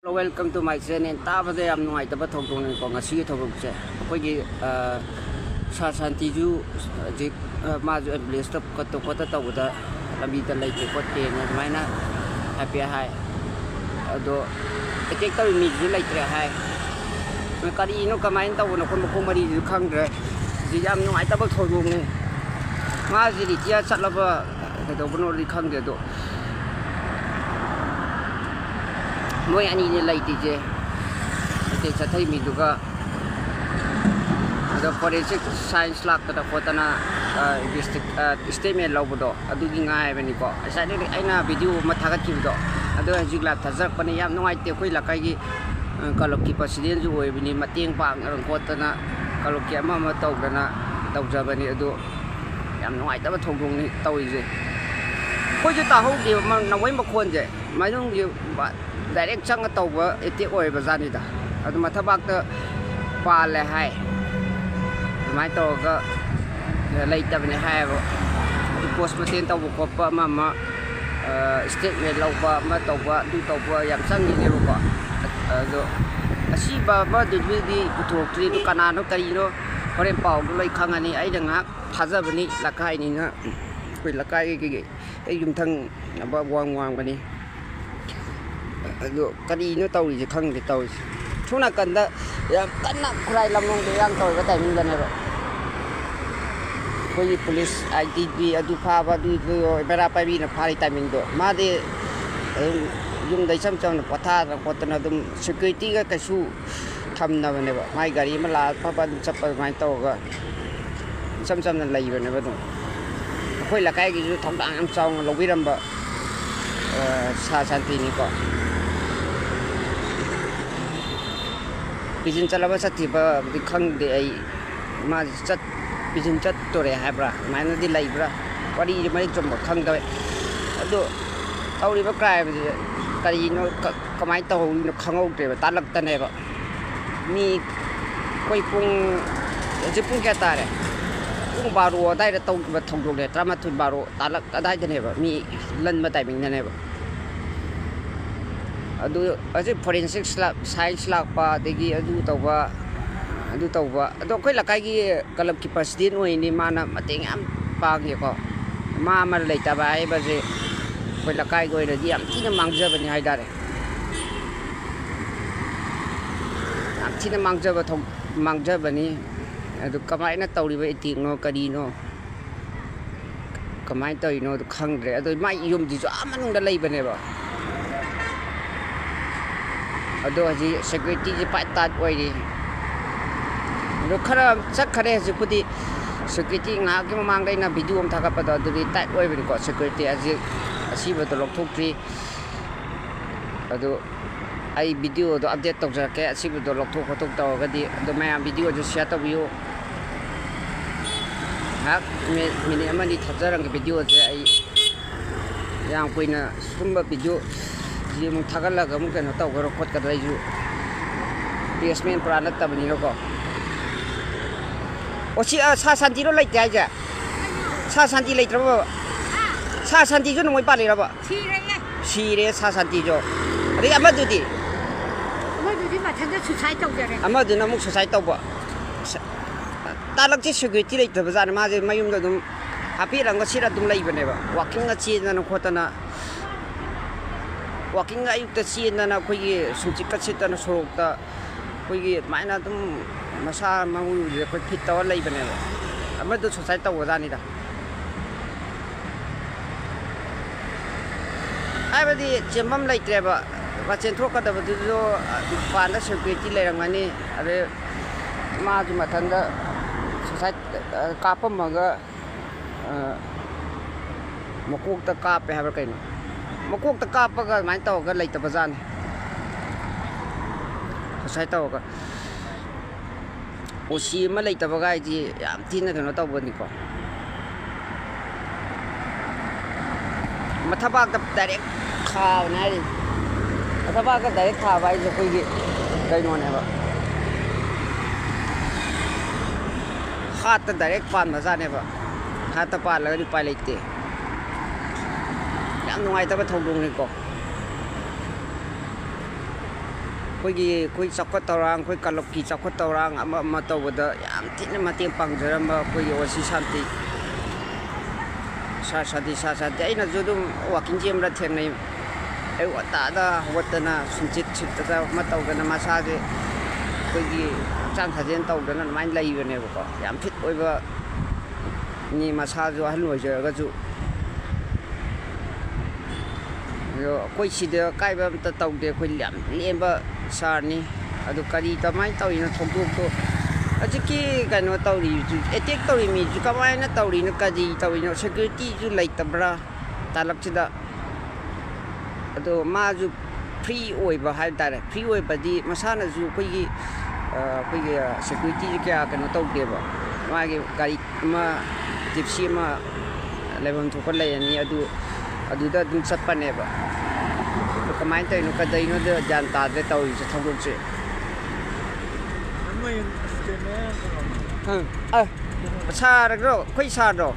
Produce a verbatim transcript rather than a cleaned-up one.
Welcome to my channel. ꯇꯥꯕꯗ ꯌꯥꯝ ꯅꯨꯡꯉꯥꯏꯇꯕ ꯊꯧꯗꯣꯛꯅꯤꯀꯣ ꯉꯁꯤꯒꯤ ꯊꯧꯗꯣꯛꯁꯦ꯫ ꯑꯩꯈꯣꯏꯒꯤ, ꯑ, ꯁꯥꯔ ꯁꯥꯟꯇꯤꯁꯨ ꯍꯧꯖꯤꯛ, ꯑ, ꯃꯥꯁꯨ ambulance ꯇ ꯈꯣꯠꯇ ꯈꯣꯠꯇ ꯇꯧꯕꯗ ꯂꯝꯕꯤꯗ ꯂꯩꯇꯦ ꯈꯣꯠꯇꯦꯅ ꯑꯗꯨꯃꯥꯏꯅ ꯍꯥꯏꯐꯦꯠ ꯍꯥꯏ꯫ ꯑꯗꯣ attack ꯇꯧꯔꯤ ꯃꯤꯗꯨꯁꯨ ꯂꯩꯇ꯭ꯔꯦ ꯍꯥꯏ꯫ ꯀꯔꯤꯅꯣ, ꯀꯃꯥꯏꯅ ꯇꯧꯕꯅꯣ, ꯑꯩꯈꯣꯏ ꯃꯈꯣꯡ ꯃꯔꯤꯗꯨꯁꯨ ꯈꯪꯗ꯭ꯔꯦ꯫ ꯁꯤ ꯌꯥꯝ ꯅꯨꯡꯉꯥꯏꯇꯕ ꯊꯧꯗꯣꯛꯅꯤ꯫ ꯃꯥꯁꯤ retire ꯆꯠꯂꯕ ꯀꯩꯗꯧꯕꯅꯣꯗꯤ ꯈꯪꯗꯦ, ꯑꯗꯣ ꯃꯣꯏ ꯑꯅꯤꯅꯦ ꯂꯩꯇ꯭ꯔꯤꯁꯦ꯫ ꯑꯇꯩ ꯆꯠꯊꯩ ꯃꯤꯗꯨꯒ꯫ ꯑꯗꯣ forensic science ꯂꯥꯛꯇꯅ ꯈꯣꯠꯇꯅ, ꯑ, investi-, ꯑ, statement ꯂꯧꯕꯗꯣ ꯑꯗꯨꯒꯤ ꯉꯥꯏꯕꯅꯤꯀꯣ꯫ ꯉꯁꯥꯏꯗꯒꯤ ꯑꯩꯅ video ꯑꯃ ꯊꯥꯒꯠꯈꯤꯕꯗꯣ, ꯑꯗꯣ ꯍꯧꯖꯤꯛ live ꯊꯥꯖꯔꯛꯄꯅꯦ꯫ ꯌꯥꯝ ꯅꯨꯡꯉꯥꯏꯇꯦ, ꯑꯩꯈꯣꯏ ꯂꯩꯀꯥꯏꯒꯤ, ꯑ, club ꯀꯤ president ꯁꯨ ꯑꯣꯏꯕꯅꯤ, ꯃꯇꯦꯡ ꯄꯥꯡꯗꯅ ꯈꯣꯠꯇꯅ club ꯀꯤ ꯑꯃ ꯑꯃ ꯇꯧꯗꯅ ꯇꯧꯖꯕꯅꯤ꯫ ꯑꯗꯣ ꯌꯥꯝ ꯅꯨꯡꯉꯥꯏꯇꯕ ꯊꯧꯗꯣꯛꯅꯤ ꯇꯧꯔꯤꯁꯦ꯫ ꯑꯩꯈꯣꯏꯁꯨ ꯇꯥꯍꯧꯗꯦꯕ ꯃ-, ꯅꯥꯎꯃꯩ ꯃꯈꯣꯟꯁꯦ꯫ ꯃꯅꯨꯡꯒꯤ ꯕ-, direct ꯆꯪꯉ ꯇꯧꯕ attack ꯑꯣꯏꯕ ꯖꯥꯠꯅꯤꯗ꯫ ꯑꯗꯨ ꯃꯊꯕꯥꯛꯇ ꯄꯥꯜꯂꯦ ꯍꯥꯏ꯫ ꯑꯗꯨꯃꯥꯏꯅ ꯇꯧꯔꯒ ꯂꯩꯇꯕꯅꯦ ꯍꯥꯏꯌꯦꯕ꯫ ꯑꯗꯨ post mortem ꯇꯧꯕ ꯈꯣꯠꯄ ꯑꯃ ꯑꯃ, ꯑ, statement ꯂꯧꯕ ꯑꯃ ꯇꯧꯕ ꯑꯗꯨ ꯇꯧꯕ ꯌꯥꯝ ꯆꯪꯉꯤꯅꯦꯕꯀꯣ꯫ ꯑꯗꯣ ꯑꯁꯤꯕ ꯑꯃꯗꯨꯗꯤ ꯄꯨꯊꯣꯛꯇ꯭ꯔꯤ꯫ ꯑꯗꯨ ꯀꯅꯥꯅꯣ ꯀꯔꯤꯅꯣ ꯍꯣꯔꯦꯟ ꯄꯥꯎꯗꯣ ꯂꯣꯏ ꯈꯪꯉꯅꯤ꯫ ꯑꯩꯅ ꯉꯥꯏꯍꯥꯛ ꯊꯥꯖꯕꯅꯤ, ꯂꯩꯀꯥꯏꯅꯤꯅ, ꯑꯩꯈꯣꯏ ꯂꯩꯀꯥꯏꯒꯤ ꯑꯩ ꯌꯨꯝꯊꯪꯅꯕ ꯋꯥꯡ ꯋꯥꯡꯕꯅꯤ꯫ ꯑꯗꯣ ꯀꯔꯤꯅꯣ ꯇꯧꯔꯤꯁꯦ ꯈꯪꯗꯦ ꯇꯧꯔꯤꯁꯦ꯫ ꯁꯣꯝ ꯅꯥꯀꯟꯗ ꯌꯥꯝ ꯀꯟꯅ ꯈꯨꯔꯥꯏ ꯂꯝꯂꯣꯡꯗ ꯏꯔꯥꯡ ꯇꯧꯔꯤꯕ timing ꯗꯅꯦꯕ꯫ ꯑꯩꯈꯣꯏꯒꯤ police, I T B ꯑꯗꯨ ꯐꯥꯕ ꯑꯗꯨ, ꯑꯗꯨ ꯃꯩꯔꯥ ꯄꯥꯏꯕꯤꯅ ꯐꯥꯔꯤ timing ꯗꯣ꯫ ꯃꯥꯗꯤ ꯑꯗꯨꯝ ꯌꯨꯝꯗ ꯏꯆꯝ ꯆꯝꯅ ꯄꯣꯊꯥꯗꯅ ꯈꯣꯠꯇꯅ ꯑꯗꯨꯝ security ꯒ ꯀꯩꯁꯨ ꯊꯝꯗꯕꯅꯦꯕ꯫ ꯃꯥꯏ ꯒꯥꯔꯤ ꯑꯃ ꯂꯥꯛꯑ ꯐꯠ ꯐꯠ ꯑꯗꯨꯝ ꯆꯠꯄ ꯑꯗꯨꯃꯥꯏꯅ ꯇꯧꯔꯒ ꯏꯆꯝ ꯆꯝꯅ ꯂꯩꯕꯅꯦꯕ ꯑꯗꯨꯝ꯫ ꯑꯩꯈꯣꯏ ꯂꯩꯀꯥꯏꯒꯤꯁꯨ ꯊꯧꯗꯥꯡ ꯌꯥꯝ ꯆꯥꯎꯅ ꯂꯧꯕꯤꯔꯝꯕ, ꯑ, ꯁꯥꯔ ꯁꯥꯟꯇꯤꯅꯤꯀꯣ꯫ ꯄꯤꯖꯤꯟ ꯆꯠꯂꯕ ꯆꯠꯇ꯭ꯔꯤꯕꯗꯤ ꯈꯪꯗꯦ ꯑꯩ꯫ ꯃꯥ ꯆꯠ-, ꯄꯤꯖꯤꯟ ꯆꯠꯇꯣꯔꯦ ꯍꯥꯏꯕ꯭ꯔꯥ? ꯑꯗꯨꯃꯥꯏꯅꯗꯤ ꯂꯩꯕ꯭ꯔꯥ? ꯋꯥꯔꯤꯁꯦ ꯃꯔꯤꯛ ꯆꯨꯝꯕ ꯈꯪꯗꯕ꯫ ꯑꯗꯣ ꯇꯧꯔꯤꯕ crime ꯁꯦ ꯀꯔꯤꯅꯣ, ꯀ-, ꯀꯃꯥꯏꯅ ꯇꯧꯍꯧꯔꯤꯅꯣ ꯈꯪꯍꯧꯗ꯭ꯔꯦꯕ, ꯇꯥꯂꯛꯇꯅꯦꯕ꯫ ꯃꯤ ꯑꯩꯈꯣꯏ ꯄꯨꯡ, ꯍꯧꯖꯤꯛ ꯄꯨꯡ ꯀꯌꯥ ꯇꯥꯔꯦ? ꯄꯨꯡ ꯕꯥꯔꯣ ꯑꯗꯥꯏꯗ ꯇꯧꯈꯤꯕ ꯊꯧꯗꯣꯛꯅꯦ, ꯇꯔꯥꯃꯥꯊꯣꯏ ꯕꯥꯔꯣ ꯇꯥꯂꯛ ꯑꯗꯥꯏꯗꯅꯦꯕ, ꯃꯤ ꯂꯟꯕ timing ꯗꯅꯦꯕ꯫ ꯑꯗꯨ ꯍꯧꯖꯤꯛ ꯐꯣꯔꯦꯟꯁꯤꯛꯁ ꯁꯥꯏꯟꯁ ꯂꯥꯛꯄ, ꯑꯗꯒꯤ ꯑꯗꯨ ꯇꯧꯕ, ꯑꯗꯨ ꯇꯧꯕ꯫ ꯑꯗꯣ ꯑꯩꯈꯣꯏ ꯂꯩꯀꯥꯏꯒꯤ ꯀ꯭ꯂꯕꯀꯤ ꯄ꯭ꯔꯁꯤꯗꯦꯟ ꯑꯣꯏꯅꯤ, ꯃꯥꯅ ꯃꯇꯦꯡ ꯌꯥꯝ ꯄꯥꯡꯉꯦꯀꯣ꯫ ꯃꯥ ꯑꯃ ꯂꯩꯇꯕ ꯍꯥꯏꯕꯁꯦ ꯑꯩꯈꯣꯏ ꯂꯩꯀꯥꯏꯒꯤ ꯑꯣꯏꯅꯗꯤ ꯌꯥꯝ ꯊꯤꯅ ꯃꯥꯡꯖꯕꯅꯤ ꯍꯥꯏꯇꯥꯔꯦ꯫ ꯌꯥꯝ ꯊꯤꯅ ꯃꯥꯡꯖꯕ ꯊꯧ-, ꯃꯥꯡꯖꯕꯅꯤ꯫ ꯑꯗꯨ ꯀꯃꯥꯏꯅ ꯇꯧꯔꯤꯕ ꯑꯦꯇꯦꯛꯅꯣ ꯀꯔꯤꯅꯣ, ꯀꯃꯥꯏꯅ ꯇꯧꯔꯤꯅꯣꯗꯣ ꯈꯪꯗ꯭ꯔꯦ꯫ ꯑꯗꯣ ꯃꯥꯏ ꯌꯨꯝꯗꯨꯁꯨ ꯑꯥ ꯃꯅꯨꯡꯗ ꯂꯩꯕꯅꯦꯕ꯫ ꯑꯗꯣ ꯍꯧꯖꯤꯛ ꯁꯦꯀ꯭ꯌꯨꯔꯤꯇꯤꯁꯦ ꯄꯥꯏ ꯇꯥꯏꯠ ꯑꯣꯏꯔꯤ꯫ ꯑꯗꯣ ꯈꯔ ꯆꯠꯈꯔꯦ ꯍꯧꯖꯤꯛꯄꯨꯗꯤ꯫ ꯁꯦꯀ꯭ꯌꯨꯔꯤꯇꯤ ꯉꯥꯏꯍꯥꯛꯀꯤ ꯃꯃꯥꯡꯗ ꯑꯩꯅ ꯚꯤꯗꯤꯑꯣ ꯑꯃ ꯊꯥꯒꯠꯄꯗꯣ ꯑꯗꯨꯗꯤ ꯇꯥꯏꯠ ꯑꯣꯏꯕꯅꯤꯀꯣ꯫ ꯁꯦꯀ꯭ꯌꯨꯔꯤꯇꯤ ꯍꯧꯖꯤꯛ ꯑꯁꯤꯕꯗꯣ ꯂꯧꯊꯣꯛꯇ꯭ꯔꯤ꯫ ꯑꯗꯨ ꯑꯩ ꯚꯤꯗꯤꯑꯣꯗꯣ ꯑꯞꯗꯦꯠ ꯇꯧꯖꯔꯛꯀꯦ, ꯑꯁꯤꯕꯗꯣ ꯂꯧꯊꯣꯛ ꯈꯣꯠꯇꯣꯛ ꯇꯧꯔꯒꯗꯤ꯫ ꯑꯗꯣ ꯃꯌꯥꯝ ꯚꯤꯗꯤꯑꯣꯁꯦ ꯁꯤꯌꯔ ꯇꯧꯕꯤꯌꯨ꯫ ꯉꯥꯏꯍꯥꯛ ꯃꯤ-, ꯃꯤꯅꯤꯠ ꯑꯃꯅꯤ ꯊꯥꯖꯔꯝꯒꯦ ꯚꯤꯗꯤꯑꯣꯁꯦ꯫ ꯑꯩ ꯌꯥꯝ ꯀꯨꯏꯅ ꯁꯨꯝꯕ ꯚꯤꯗꯤꯑꯣꯁꯤ ꯑꯃꯨꯛ ꯊꯥꯒꯠꯂꯒ ꯑꯃꯨꯛ ꯀꯩꯅꯣ ꯇꯧꯒꯗ꯭ꯔꯥ ꯈꯣꯠꯀꯗ꯭ꯔꯥ, ꯑꯩꯁꯨ ꯕꯤꯖꯤꯅꯦꯁꯃꯦꯟ ꯄꯨꯔꯥ ꯅꯠꯇꯕꯅꯤꯅꯀꯣ꯫ ꯑꯣ, ꯁꯤ, ꯑ, ꯁꯥ ꯁꯥꯟꯇꯤꯔꯣ ꯂꯩꯇꯦ ꯍꯥꯏꯁꯦ? ꯁꯥ ꯁꯥꯟꯇꯤ ꯂꯩꯇ꯭ꯔꯕꯣ? ꯁꯥ ꯁꯥꯟꯇꯤꯁꯨ ꯅꯣꯡꯃꯩ ꯄꯥꯜꯂꯤꯔꯕ? ꯁꯤꯔꯦꯌꯦ꯫ ꯁꯤꯔꯦ ꯁꯥ ꯁꯥꯟꯇꯤꯁꯨ꯫ ꯑꯗꯩ ꯑꯃꯗꯨꯗꯤ? ꯑꯃꯗꯨꯗꯤ ꯃꯊꯟꯇ ꯁꯨꯁꯥꯏꯠ ꯇꯧꯖꯔꯦ꯫ ꯑꯃꯗꯨꯅ ꯑꯃꯨꯛ ꯁꯨꯁꯥꯏꯠ ꯇꯧꯕ꯫ ꯁ-, ꯇꯥꯂꯛꯁꯦ ꯁꯦꯀ꯭ꯌꯨꯔꯤꯇꯤ ꯂꯩꯇꯕ ꯖꯥꯠꯅꯦ꯫ ꯃꯥꯁꯦ ꯃꯌꯨꯝꯗ ꯑꯗꯨꯝ ꯍꯥꯄꯦꯠ ꯑꯃꯒ ꯁꯦꯠꯂ ꯑꯗꯨꯝ ꯂꯩꯕꯅꯦꯕ꯫ ꯋꯥꯛꯀꯤꯡꯒ ꯆꯦꯟꯗꯅ ꯈꯣꯠꯇꯅ, ꯋꯥꯛꯀꯤꯡꯒ ꯑꯌꯨꯛꯇ ꯆꯦꯟꯗꯅ, ꯑꯩꯈꯣꯏꯒꯤ ꯁꯨꯝꯆꯤꯠꯀ ꯁꯤꯠꯇꯅ ꯁꯣꯔꯣꯛꯇ ꯑꯩꯈꯣꯏꯒꯤ ꯑꯗꯨꯃꯥꯏꯅ ꯑꯗꯨꯝ ꯃꯁꯥ ꯃꯎꯁꯦ ꯑꯩꯈꯣꯏ ꯐꯤꯠ ꯇꯧꯔ ꯂꯩꯕꯅꯦꯕ꯫ ꯑꯃꯗꯣ ꯁꯨꯁꯥꯏꯠ ꯇꯧꯕꯖꯥꯠꯅꯤꯗ꯫ ꯍꯥꯏꯕꯗꯤ ꯆꯦꯟꯐꯝ ꯂꯩꯇ꯭ꯔꯦꯕ꯫ ꯃꯥ ꯆꯦꯟꯊꯣꯛꯀꯗꯕꯗꯨꯁꯨ ꯃꯄꯥꯟꯗ ꯁꯦꯀ꯭ꯌꯨꯔꯤꯇꯤ ꯂꯩꯔꯝꯒꯅꯤ꯫ ꯑꯗꯩ ꯃꯥꯁꯨ ꯃꯊꯟꯗ ꯁꯨꯁꯥꯏꯠ ꯀꯥꯞꯄꯝꯃꯒ, ꯑ, ꯃꯀꯣꯛꯇ ꯀꯥꯞꯄꯦ ꯍꯥꯏꯕ꯭ꯔꯥ ꯀꯩꯅꯣ? ꯃꯀꯣꯛꯇ ꯀꯥꯞꯄꯒ ꯑꯗꯨꯃꯥꯏꯅ ꯇꯧꯔꯒ ꯂꯩꯇꯕꯖꯥꯠꯅꯤ꯫ ꯁꯨꯁꯥꯏꯠ ꯇꯧꯔꯒ꯫ ꯑꯣ ꯁꯤ ꯑꯃ ꯂꯩꯇꯕꯒ ꯍꯥꯏꯗꯤ ꯌꯥꯝ ꯊꯤꯅ ꯀꯩꯅꯣ ꯇꯧꯕꯅꯤꯀꯣ꯫ ꯃꯊꯕꯥꯛꯇ ꯗꯥꯏꯔꯦꯛ ꯊꯥꯕꯅꯦ ꯍꯥꯏꯔꯤ꯫ ꯃꯊꯕꯥꯛꯇ ꯗꯥꯏꯔꯦꯛ ꯊꯥꯕ ꯍꯥꯏꯁꯦ ꯑꯩꯈꯣꯏꯒꯤ ꯀꯩꯅꯣꯅꯦꯕ, ꯍꯥꯔꯠꯇ ꯗꯥꯏꯔꯦꯛ ꯄꯥꯟꯕꯖꯥꯠꯅꯦꯕ꯫ ꯍꯥꯔꯠꯇ ꯄꯥꯜꯂꯒꯗꯤ ꯎꯄꯥꯏ ꯂꯩꯇꯦ꯫ ꯌꯥꯝ ꯅꯨꯡꯉꯥꯏꯇꯕ ꯊꯧꯗꯣꯛꯅꯤꯀꯣ꯫ ꯑꯩꯈꯣꯏꯒꯤ, ꯑꯩꯈꯣꯏ ꯆꯥꯎꯈꯠ ꯊꯧꯔꯥꯡ, ꯑꯩꯈꯣꯏ ꯀꯥꯡꯂꯨꯞꯀꯤ ꯆꯥꯎꯈꯠ ꯊꯧꯔꯥꯡ ꯑꯃ ꯑꯃ ꯇꯧꯕꯗ ꯌꯥꯝ ꯊꯤꯅ ꯃꯇꯦꯡ ꯄꯥꯡꯖꯔꯝꯕ ꯑꯩꯈꯣꯏꯒꯤ ꯑꯣ ꯁꯤ ꯁꯥꯟꯇꯤ, ꯁꯥꯔ ꯁꯥꯟꯇꯤ, ꯁꯥꯔ ꯁꯥꯟꯇꯤ, ꯑꯩꯅꯁꯨ ꯑꯗꯨꯝ ꯋꯥꯛꯀꯤꯡ ꯆꯦꯟꯕꯗ ꯊꯦꯡꯅꯩ꯫ ꯑꯌꯨꯛ ꯉꯟꯇꯥꯗ ꯍꯧꯒꯠꯇꯅ ꯁꯨꯝꯆꯤꯠ ꯁꯤꯠꯇꯅ ꯑꯃ ꯇꯧꯗꯅ ꯃꯁꯥꯁꯦ ꯑꯩꯈꯣꯏꯒꯤ ꯍꯛꯆꯥꯡ ꯁꯥꯖꯦꯜ ꯇꯧꯗꯅ ꯑꯗꯨꯃꯥꯏꯅ ꯂꯩꯕꯅꯦꯕꯀꯣ꯫ ꯌꯥꯝ ꯐꯤꯠ ꯑꯣꯏꯕ ꯃꯤ, ꯃꯁꯥꯁꯨ ꯑꯍꯜ ꯑꯣꯏꯖꯔꯒꯁꯨ꯫ ꯑꯗꯣ ꯑꯩꯈꯣꯏ ꯁꯤꯗ ꯑꯀꯥꯏꯕ ꯑꯝꯇ ꯇꯧꯗꯦ, ꯑꯩꯈꯣꯏ ꯌꯥꯝ ꯂꯦꯝꯕ ꯁꯥꯔꯅꯤ꯫ ꯑꯗꯨ ꯀꯔꯤ ꯀꯃꯥꯏꯅ ꯇꯧꯔꯤꯅꯣ ꯊꯧꯗꯣꯛꯇꯣ? ꯍꯧꯖꯤꯛꯀꯤ ꯀꯩꯅꯣ ꯇꯧꯔꯤꯁꯨ, ꯑꯦꯇꯦꯛ ꯇꯧꯔꯤ ꯃꯤꯁꯨ ꯀꯃꯥꯏꯅ ꯇꯧꯔꯤꯅꯣ, ꯀꯔꯤ ꯇꯧꯔꯤꯅꯣ, ꯁꯦꯀ꯭ꯌꯨꯔꯤꯇꯤꯁꯨ ꯂꯩꯇꯕ꯭ꯔꯥ ꯇꯥꯂꯛꯁꯤꯗ? ꯑꯗꯣ ꯃꯥꯁꯨ ꯐ꯭ꯔꯤ ꯑꯣꯏꯕ ꯍꯥꯏꯕ ꯇꯥꯔꯦ꯫ ꯐ꯭ꯔꯤ ꯑꯣꯏꯕꯗꯤ ꯃꯁꯥꯅꯁꯨ ꯑꯩꯈꯣꯏꯒꯤ, ꯑ, ꯑꯩꯈꯣꯏꯒꯤ ꯁꯦꯀ꯭ꯌꯨꯔꯤꯇꯤꯁꯦ ꯀꯌꯥ ꯀꯩꯅꯣ ꯇꯧꯗꯦꯕ꯫ ꯃꯥꯒꯤ ꯒꯥꯔꯤ ꯑꯃ, ꯖꯤꯞꯁꯤ ꯑꯃ ꯂꯩꯐꯝ ꯊꯣꯛꯄ ꯂꯩꯔꯅꯤ, ꯑꯗꯨ, ꯑꯗꯨꯗ ꯑꯗꯨꯝ ꯆꯠꯄꯅꯦꯕ꯫ ꯑꯗꯨ ꯀꯃꯥꯏꯅ ꯇꯧꯔꯤꯅꯣ, ꯀꯗꯩꯅꯣꯗ ꯒ꯭ꯌꯥꯟ ꯇꯥꯗ꯭ꯔꯦ ꯇꯧꯔꯤꯁꯦ ꯊꯧꯗꯣꯛꯁꯦ꯫ ꯑ, ꯁꯥꯔꯒ꯭ꯔꯣ? ꯑꯩꯈꯣꯏ ꯁꯥꯔꯗ꯭ꯔꯣ?